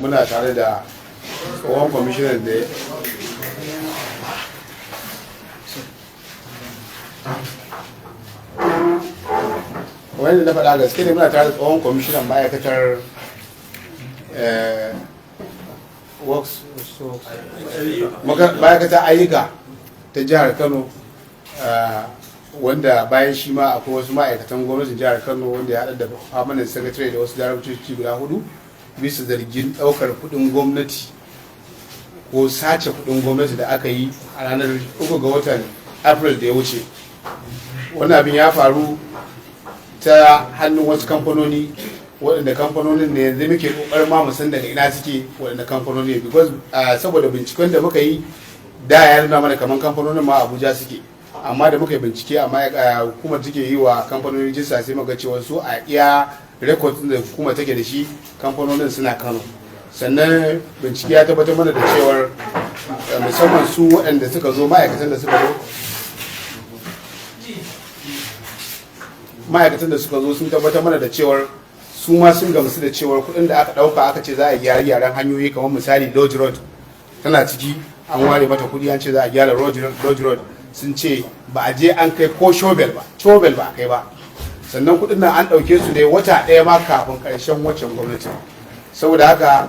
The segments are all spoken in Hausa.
Muna tare da tsohon kwamishinan da wanda na faɗa gaske ne. Muna tare da tsohon kwamishinan ma'aikatar works, ma'aikatar ayyuka ta jihar Kano, wanda bayan shi ma akwai wasu ma'aikatan gwamnatin jihar Kano wanda ya haɗa da permanent secretary da wasu daraktoci guda hudu, bisa zargin ɗaukar kuɗin gwamnati ko sace kuɗin gwamnati da aka yi a ranar 3 ga watan April da ya wuce. Wannan abin ya faru ta hannun wasu kamfanoni, waɗanda kamfanonin ne yanzu muke ƙoƙarin ma mu san daga ina suke, waɗanda kamfanoni ne, because saboda binciken da muka yi da ya nuna mana kamar kamfanonin ma Abuja suke. Amma da muka yi bincike, amma hukumar take yi wa kamfanonin rijista, sai muka cewa su a iya record da hukumar take da shi, kamfanonin suna Kano. Sannan bincike ya tabbatar mana da cewar musamman su waɗanda suka zo, ma'aikatan da suka zo sun tabbatar mana da cewar su ma sun gamsu da cewar kuɗin da aka ɗauka aka ce za a gyara gyaran hanyoyi, kamar misali Lodge Road tana ciki, an ware mata kuɗi, an ce za a gyara Lodge Road. Sun ce ba a je an kai ko shovel ba, shovel ba a kai ba. Sannan kuɗin nan an ɗauke su ne wata ɗaya ma kafin ƙarshen waccan gwamnati. Saboda haka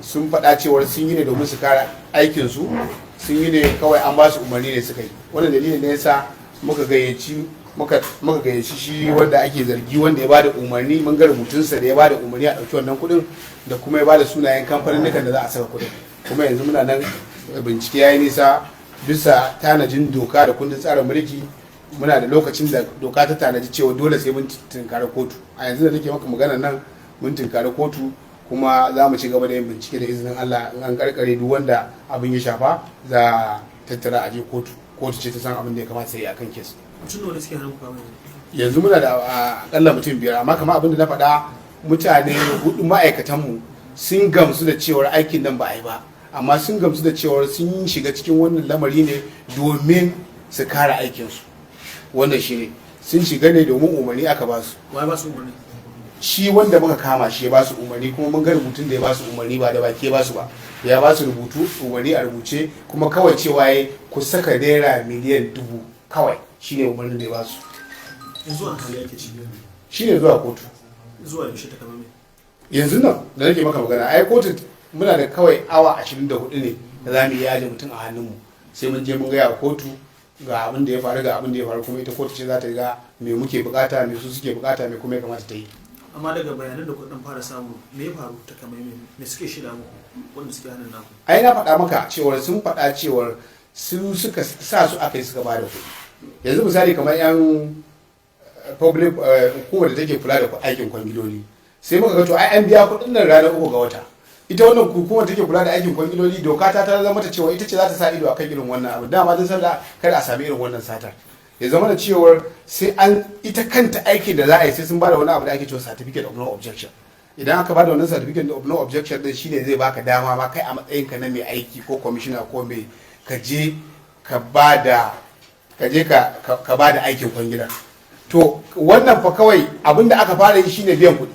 sun faɗa cewar sun yi ne domin su kare aikinsu, sun yi ne kawai an ba su umarni ne suka yi. Wannan dalilin ne yasa muka gayyaci shi wanda ake zargi, wanda ya bada umarni. Mun ga rubutunsa da ya bada umarni a ɗauki wannan kuɗin, da kuma ya bada sunayen kamfanin da za a saka kuɗin. Kuma yanzu muna nan, bincike ya yi nisa. Bisa tanajin doka da kundin tsarin mulki, muna da lokacin da doka ta tanaji cewa dole sai mun tunkari kotu. A yanzu da nake maka magana nan, mun tunkari kotu, kuma za mu ci gaba da yin bincike. Da izinin Allah, in an karkare, duk wanda abin ya shafa za a tattara a je kotu. Kotu ce ta san abin da ya kamata sai akan case. Mutum nawa ne suke hannun ku yanzu? Yanzu muna da akalla mutum biyar, amma kamar abin da na faɗa, mutane hudu ma'aikatanmu sun gamsu da cewar aikin nan ba a yi ba, amma sun gamsu da cewar sun shiga cikin wannan lamari ne domin su kare aikinsu. Wannan shi ne, sun shiga ne domin umarni aka ba su. Wa ya ba su umarni? Shi wanda muka kama shi ya ba su umarni, kuma mun ga rubutun da ya ba su umarni. Ba da baki ya ba su ba, ya ba su rubutu, umarni a rubuce, kuma kawai cewa ya ku saka ₦10,000,000 kawai, shine umarnin da ya ba su. Yanzu a hali ake ciki? Shine zuwa kotu. Zuwa yaushe ta kama mai? Yanzu nan da nake maka magana, ai kotu muna da kawai awa 24 ne da za mu iya aje mutum a hannunmu, sai mun je mun gaya wa kotu ga abin da ya faru, ga abin da ya faru. Kuma ita kotu ce za ta ga me muke bukata, me su suke bukata, me kuma ya kamata ta yi. Amma daga bayanan da kuɗin fara samu, me ya faru ta kamar me suke shida muku wanda suke hannun naku? Ai na faɗa maka cewar sun faɗa cewar su suka sa su aka yi suka ba da kuɗi. Yanzu misali kamar yan public hukumar da take kula da aikin kwangiloli, sai muka ga to ai an biya kuɗin nan ranar 3 ga wata. Ita wannan hukumar take kula da aikin kwangiloli, doka ta zama ta cewa ita ce za ta sa ido akan irin wannan abu. Dama don saboda kada a sami irin wannan satar, ya zama da cewar sai an ita kanta aikin da za a yi, sai sun bada wani abu da ake cewa certificate of no objection. Idan aka bada wannan certificate of no objection din, shine zai baka dama ma kai a matsayin ka na mai aiki ko commissioner ko mai, ka je ka bada ka je ka bada aikin kwangila. To wannan fa kawai abin da aka fara yi shine biyan kuɗi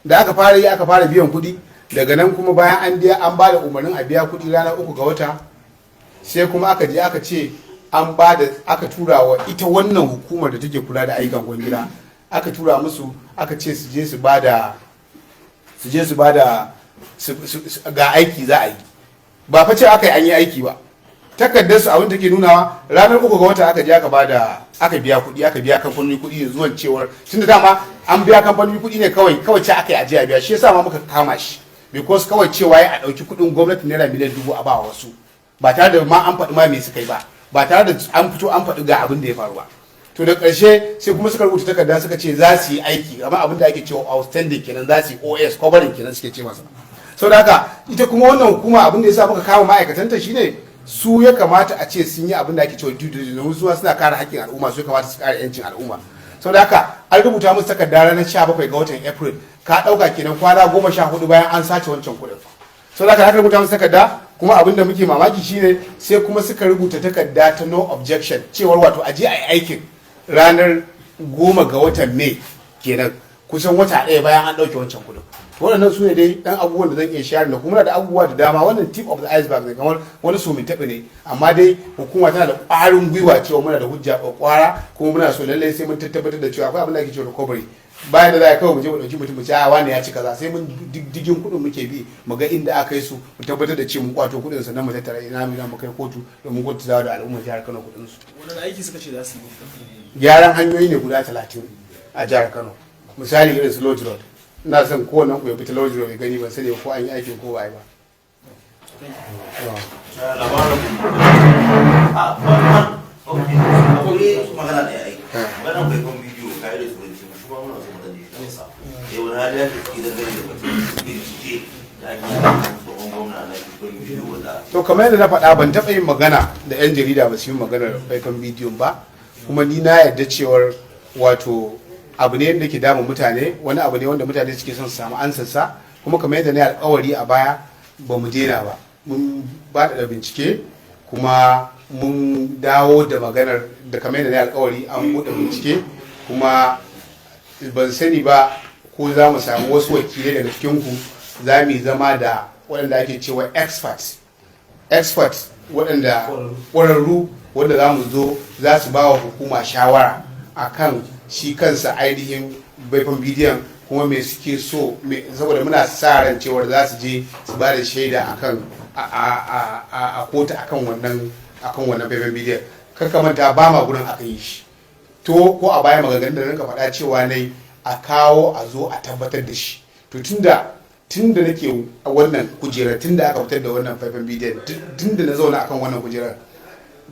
da aka fara yi, aka fara biyan kuɗi. Daga nan kuma bayan an biya, an ba da umarnin a biya kuɗi ranar 3 ga wata, sai kuma aka je aka ce an ba da, aka tura wa ita wannan hukumar da take kula da ayyukan kwangila, aka tura musu, aka ce su je su ba da ga aiki za a yi. Ba fa ce aka yi an yi aiki ba. Takardar su abin da take nunawa, ranar 3 ga wata aka je aka bada, aka biya kuɗi, aka biya kamfanoni kuɗi da zuwan cewar tunda dama an biya kamfanoni kuɗi ne kawai, kawai ce aka yi ajiya biya. Shi yasa ma muka kama shi, because kawai cewa ya a ɗauki kuɗin gwamnati ₦10,000,000 a ba wasu, ba tare da ma an faɗi ma me suka yi ba, ba tare da an fito an faɗi ga abin da ya faru ba. To da ƙarshe sai kuma suka rubuta takarda, suka ce za su yi aiki, amma abin da ake cewa outstanding kenan, za su yi OS covering kenan suke ce masa. Saboda haka ita kuma wannan hukuma, abin da ya sa muka kama ma'aikatanta shine su ya kamata a ce sun yi abin da ake cewa due diligence, domin su suna kare haƙƙin al'umma, su ya kamata su kare 'yancin al'umma. Saboda haka an rubuta musu takarda ranar 17 ga watan April, ka ɗauka kenan kwana 14 bayan an sace wancan kuɗin. Saboda haka aka rubuta musu takarda. Kuma abin da muke mamaki shine sai kuma suka rubuta takarda ta no objection, cewar wato aje a yi aikin ranar 10 ga watan May kenan, kusan wata ɗaya bayan an ɗauke wancan kuɗin. To waɗannan su ne dai ɗan abubuwan da zan iya share da kuma da abubuwa da dama. Wannan tip of the iceberg ne, kamar wani so mai taɓa ne, amma dai hukuma tana da ƙwarin gwiwa cewa muna da hujja ƙwara, kuma muna so lallai sai mun tabbatar da cewa akwai abin da ake cewa recovery. Bayan da za a kawai mu je mu ɗauki mutum mu ce a wani ya ci kaza, sai mun diddigin kuɗin muke bi, mu ga inda aka yi su, mu tabbatar da cewa mun kwato kuɗin, sannan mu tattara ina mu kai kotu domin kotu ta da al'ummar jihar Kano kuɗin su. Wani aiki suka ce za su yi? Gyaran hanyoyi ne guda 30 a jihar Kano, misali irin su Lodge Road. Ina son kowannen ku ya bi ta Lodge Road ya gani. Ban sani ko an yi aikin ko ba yi ba. Labarin a wannan, ok, akwai magana da ya yi maganan faifan bidiyo kayi da turanci, mu kuma muna so mu dan ji shi Hausa. Eh, wani hali ya ke dangane da batun bincike da ake yi kan tsohon gwamna na faifan bidiyo wanda To, kamar yadda na faɗa, ban taɓa yin magana da 'yan jarida ba su yi maganar faifan bidiyon ba. Kuma ni na yarda cewar wato abu ne da ke damun mutane, wani abu ne wanda mutane suke son su samu ansarsa. Kuma kamar yadda na yi alkawari a baya, ba mu daina ba, mun ba da bincike kuma mun dawo da maganar da kamar yadda na yi alkawari an buɗe bincike. Kuma ban sani ba ko za mu samu wasu wakilai daga cikinku, za mu yi zama da waɗanda ake cewa experts, experts waɗanda ƙwararru, wanda za mu zo za su ba wa hukuma shawara akan shi kansa ainihin faifan bidiyon, kuma me suke so, saboda muna sa ran cewar za su je su ba da shaida akan a kotu akan wannan faifan bidiyon. Kar manta, ba ma gurin aka yi shi. To, ko a baya maganganun da rinka faɗa cewa nai a kawo a zo a tabbatar da shi. To, tunda nake wannan kujerar, tunda aka fitar da wannan faifan bidiyon, tunda na zauna akan wannan kujerar,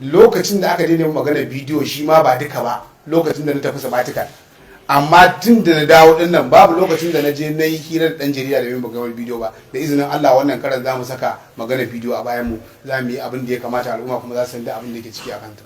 lokacin da aka daina magana bidiyo, shi ma ba duka ba, lokacin da na tafi sabbatical. Amma tun da na dawo din nan, babu lokacin da na je na yi hira da dan jarida da yin maganar bidiyo ba. Da izinin Allah, wannan karan za mu saka magana bidiyo a bayan mu, za mu yi abin da ya kamata, al'umma kuma za su san da abin da ke ciki a kanta.